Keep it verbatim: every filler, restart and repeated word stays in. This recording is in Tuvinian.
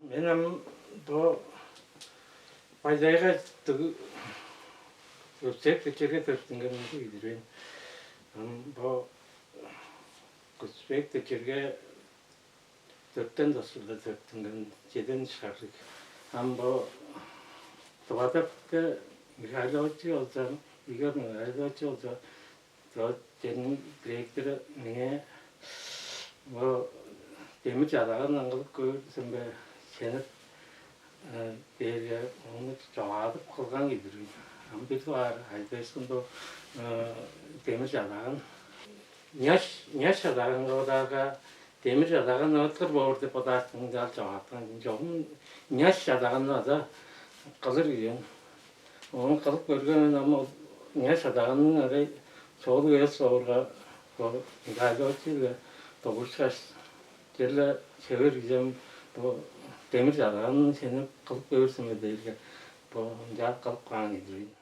Мен ам бо Бай-Тайга Күспек деп черге төрүттүнген кижи мен. Ам бо Күспек деп черге дөртен тосулда төрүттүнген, чеден шагрыг. Ам бо Тывада битке Михайлович болза, Игорь Михайлович болза, то черниң директору меңээ бо демир чадаганын кылып көөр сен бе, сени дээрге ону чогаадып кылган кижи-дир мен. Ам бир дугаар айтырыышкын бо демир чадаган. Няш няш чадаган кылдаарга, демир чадаган ыыткыр боор деп бодааштың, ынчаар чогааткан чогум. Няш чадаганны база кылыр үен. Ону кылып көрген мен, ам ол няш чадаганның арай чоолуг эвес боорга, бо Михайловичиге дугурушкаш, черле шевер кижем бо демир чадаганын сени кылып көөр сен бе дээрге, бо ынчаар кылып каан кижи-дир мен.